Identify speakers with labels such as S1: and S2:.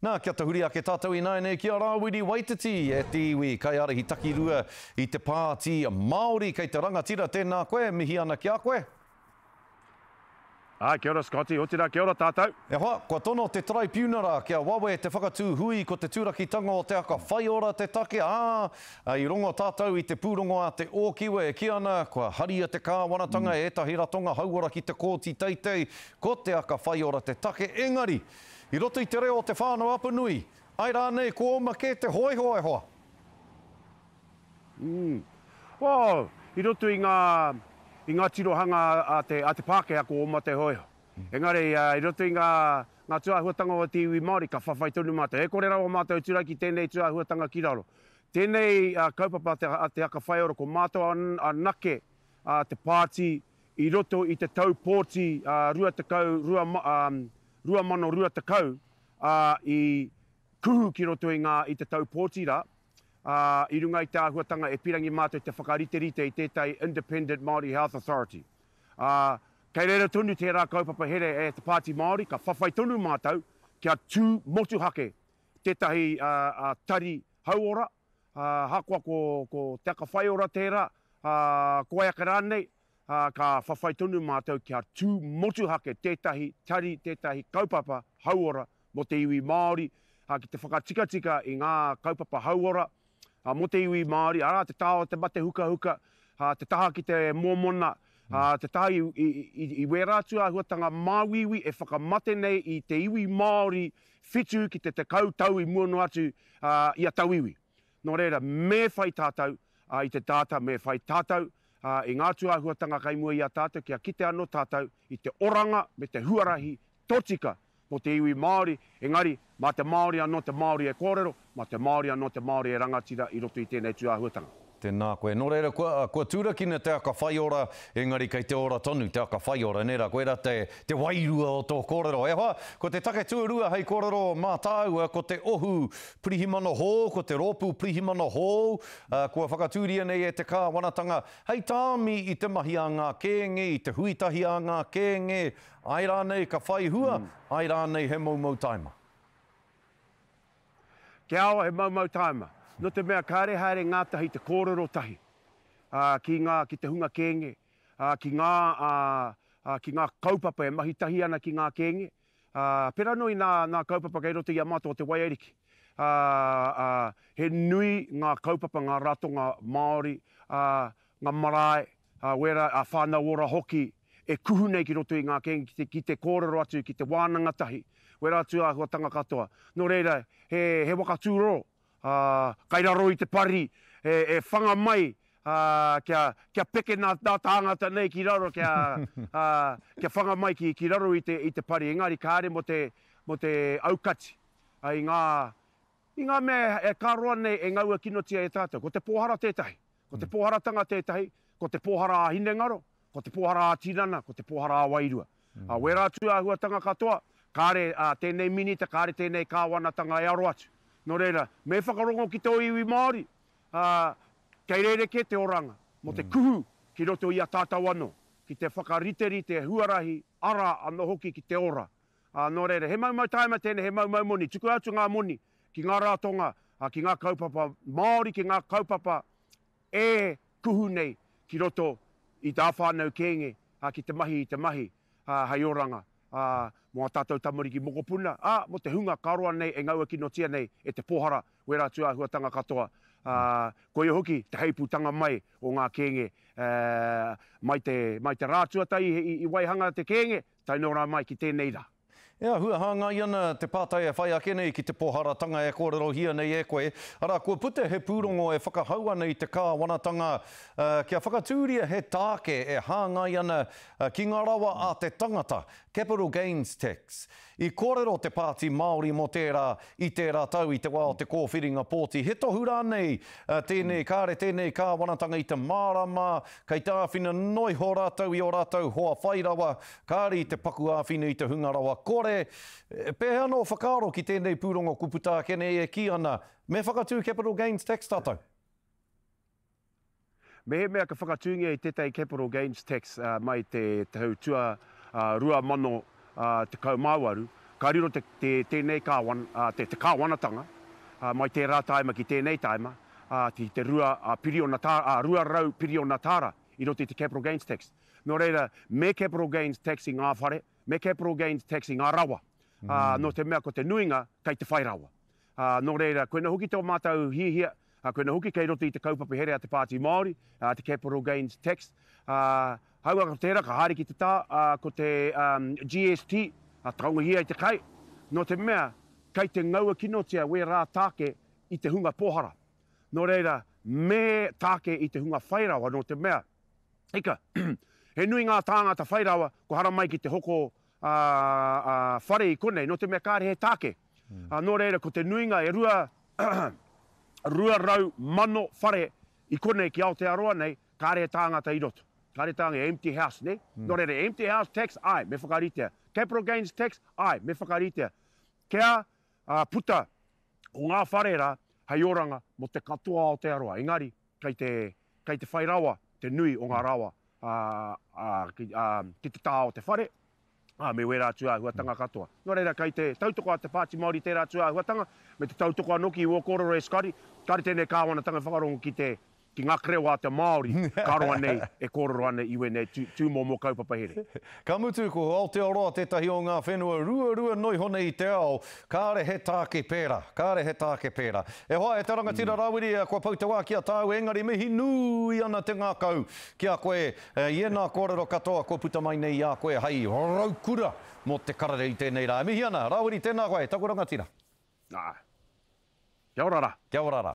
S1: Nā, kia tahuri ake tātou ināianei ki a Rāwiri Waititi, e te iwi kaiārahi takirua i te Pāti Māori. Kei te rangatira, tēnā koe, mihi ana ki a koe.
S2: Ā, kia ora Scotty, otirā kia ora tātou.
S1: E hoa, kua tono te Taraipiunara kia wawe te whakatū hui ko te turakitanga o te aka whaiora te take, ā, i rongo tātou i te pūrongo a te Ōkiwa e kī ana kua haria te kāwanatanga e ētahi ratonga hauora ki te Kōti Teitei ko te aka whaiora te take, engari, I roto i te reo o Te Whānau Apanui, ae rānei ko oma kē te hōiho e hoa?
S2: Mm. Well, i roto i ngā, i ngā tirohanga a te, a te Pākehā ko oma te hōiho. Engari, i roto i ngā, ngā tūāhuatanga o te iwi Māori, ka whawhai tonu mātou. E kore rawa mātou e turaki tēnei tūāhuatanga ki raro. Tēnei kaupapa a te, a Te Aka Whaiora, ko mātou anake te pāti i roto i te tau pōti 20, 2020, ā, i kuhu ki roto i ngā, i te tau pōti rā, ā, i runga i te āhuatanga e pirangi mātou te whakariterite i tētahi Independent Māori Health Authority. Ā, kei reira tonu tērā kaupapa here e te Pāti Māori, ka whawhai tonu mātou kia tū motuhake tētahi tari hauora, ahakoa ko, ko Te Aka Whaiora tērā, ā, ko wai ake rānei, ā, ka whawhai tonu mātou kia tū motuhake tētahi tari, tētahi kaupapa hauora mō te iwi Māori, ā, ki te whakatikatika i ngā kaupapa hauora, ā, mō te iwi Māori, arā, te taha o te mate hukahuka, ā, te taha ki te mōmona, ā, te taha i, i, i, i wērā atu āhuatanga māuiui e whakamate nei i te iwi Māori whitu ki te 10 tau i mua noa atu, ā, i a tauiwi. Nō reira, me whai tātou, ā, i te data, me whai tātou, ā, i ngā tūāhuatanga kei mua i a tātou kia kite anō tātou i te oranga me te huarahi tōtika mō te iwi Māori, engari, mā te Māori anō te Māori e kōrero, mā te Māori anō te Māori e rangatira i roto i tēnei tūāhuatanga.
S1: Tēnā koe. Nō reira, kua, kua turakina te aka whaiora, engari kei te ora tonu te aka whaiora, nē rā? Koirā te, te wairua o tō kōrero. E hoa, ko te take tuarua hei kōrero mā tāua, ko te ohu pirihimana hou, ko te rōpū pirihimana hou, ā, kua whakatūria nei e te kāwanatanga hei tāmi i te mahi a ngā kēnge, i te hui tahi a ngā kēnge, āe rānei ka whai hua, āe rānei he moumou taima.
S2: Kia ao he moumou taima. Nō te mea kāre haere ngātahi te kōrero tahi, ā, ki ngā, ki te hunga kēnge, ā, ki ngā, ā, ā, ki ngā kaupapa e mahi tahi ana ki ngā kēnge, ā, pērā anō i nā, nā kaupapa kei roto i a mātou o Te Waiariki. Ā, ā, he nui ngā kaupapa, ngā ratonga Māori, ā, ngā marae, ā, wērā, ā, whānau ora hoki, e kuhu nei ki roto i ngā kēnge ki te, ki te kōrero atu, ki te wānanga tahi, wērā atu āhuatanga katoa. Nō reira, he, he waka tūroro, ā, kai raro i te pari, e, e whanga mai, ā, kia, kia peke nā, nā tāngata nei ki raro, kia, ā, kia whanga mai ki, ki raro i te, i te pari. Engari kāre mō te, mō te aukati, ā, i ngā, i ngā mea e, ka roa nei e ngaua kinotia e tātou. Ko te pōhara tētahi. Ko te pōharatanga tētahi, ko te pōhara ā-hinengaro, ko te pōhara ā-tinana, ko te pōhara ā-wairua. Ā, wērā atu āhuatanga katoa, kāre ā, tēnei minita, kāre tēnei kāwanatanga e aro atu. Nō reira, me whakarongo ki tō iwi Māori, ā, kei rerekē te oranga mō te kuhu ki roto i a tātou anō, ki te whakariterite huarahi ara anō hoki ki te ora. Ā, nō reira, he maumau tāima tēnei, he maumau moni. Tukua atu ngā moni ki ngā ratonga, ā, ki ngā kaupapa Māori, ki ngā kaupapa e kuhu nei ki roto i tā whānau kēnge, ā, ki te mahi i te mahi, ā, hei oranga, ā, mō ā tātou tamariki mokopuna, ā, mō te hunga ka roa nei e ngaua kinotia nei e te pōhara, wērā tūāhuatanga katoa, ā, koia hoki te heipūtanga mai o ngā kēnge, ā, mai te, mai te rā tuatahi i, i waihanga te kēnge, tae noa rā mai ki tēnei rā.
S1: E āhua hāngai ana te pātai e whai ake nei ki te pōharatanga e kōrerohia nei e koe, arā, kua puta he pūrongo e whakahau ana i te kāwanatanga kia whakatūria he tāke e hāngai ana ki ngā rawa a te tangata, capital gains tax. I kōrero te Pāti Māori mō tērā i tērā tau i te wā o te kōwhiringa pōti. He tohu rānei tēnei, kāre tēnei kāwanatanga i te mārama, kei te āwhina noa iho rātou i ō rātou hoa whairawa, kāre i te paku āwhina i te hunga rawa kore. Pēhea anō whakaaro ki tēnei pūrongo kua puta ake nei e kī ana, me whakatū capital gains tax tātou?
S2: Mehemea ka whakatūngia i tētahi capital gains tax mai te tau tua 2018, ka riro te, te, tēnei kāwan, ā, te, te kāwanatanga, ā, mai tērā tāima ki tēnei tāima, ā, ki te rua, ā, piriona tā, ā, 200 piriona tāra i roto i te capital gains tax. Nō reira, me capital gains tax i ngā whare, me capital gains tax i ngā rawa, ā, nō te mea ko te nuinga kei te whai rawa. Ā, nō reira, koina hoki tō mātou hiahia, ā, koina hoki kei roto i te kaupapa here a te Pāti Māori, ā, te Capital Gains Tax, ā, hāunga ko tērā ka haere ki te tā, ā, ko te, ā, GST, ā, taongohia i te kai, nō te mea, kei te ngaua kinotia wērā tāke i te hunga pōhara. Nō reira, me tāke i te hunga whai rawa, nō te mea, ika, he nui ngā tāngata whai rawa kua haramai ki te hoko, ā, ā, whare i konei, nō te mea kāre he tāke. Ā, nō reira, ko te nuinga e rua, 200,000 whare i konei ki Aotearoa nei, kāre he tāngata i roto. Kāre tāngata, he empty house, nē? Nō reira, empty house tax, āe, me whakaritea. Capital gains tax, āe, me whakaritea. Kia, ā, puta ko ngā whare rā hei oranga mō te katoa o Aotearoa, engari kei te, kei te whai rawa te nui o ngā rawa, ā, ā, ki, ā, ki te taha o te whare, ā, me wērā tūāhuatanga katoa. Nō reira, kei te tautoko a Te Pāti Māori i tērā tūāhuatanga, me te tautoko anō ki ō kōrero e Scotty, kāore tēnei kāwanatanga e whakarongo ki te, ki ngā krewa a te Māori ka roa nei e kōrero ana i wēnei tū, tūmomo kaupapa here.
S1: Ka mutu, ko Aotearoa tētahi o ngā whenua ruarua noiho nei i te ao, kāre he tāke pērā, kāre he tāke pērā. E hoa, e te rangatira Rawiri, kua pau te wā ki a tāu, engari mihi nui ana te ngākau ki a koe i ēnā kōrero katoa kua puta mai nei i a koe hei raukura mō te karere i tēnei rā. E mihi ana, Rawiri, tēnā koe, taku rangatira.
S2: Ā. Kia ora rā.
S1: Kia ora rā.